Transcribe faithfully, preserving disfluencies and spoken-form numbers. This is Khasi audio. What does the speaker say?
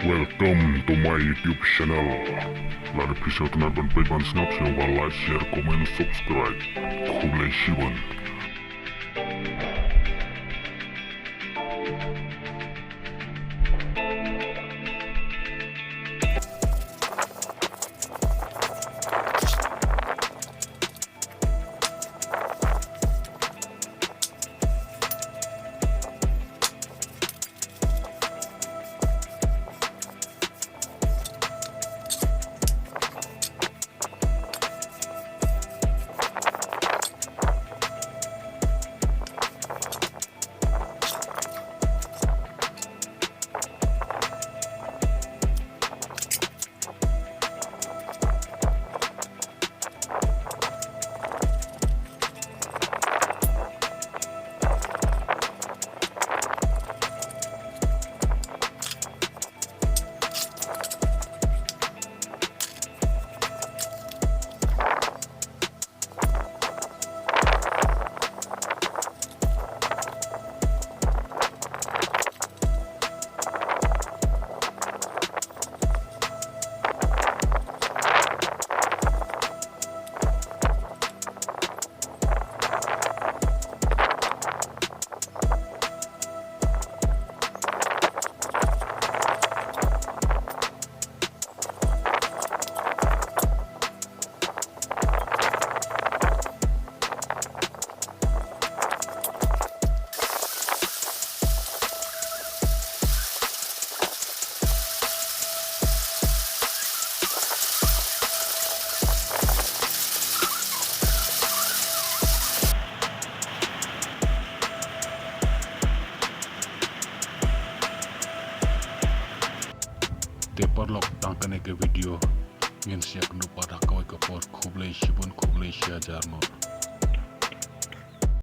Welcome to my YouTube channel. Lada phi sngewtynnat ban peit ban sngap, sngewbha like, share, comment, subscribe. Khublei shibun. Te paralok, tang kane ka video ngin sa ïakynduh pat ha kawei ka por. Khublei shibun, khublei shihajar nguh.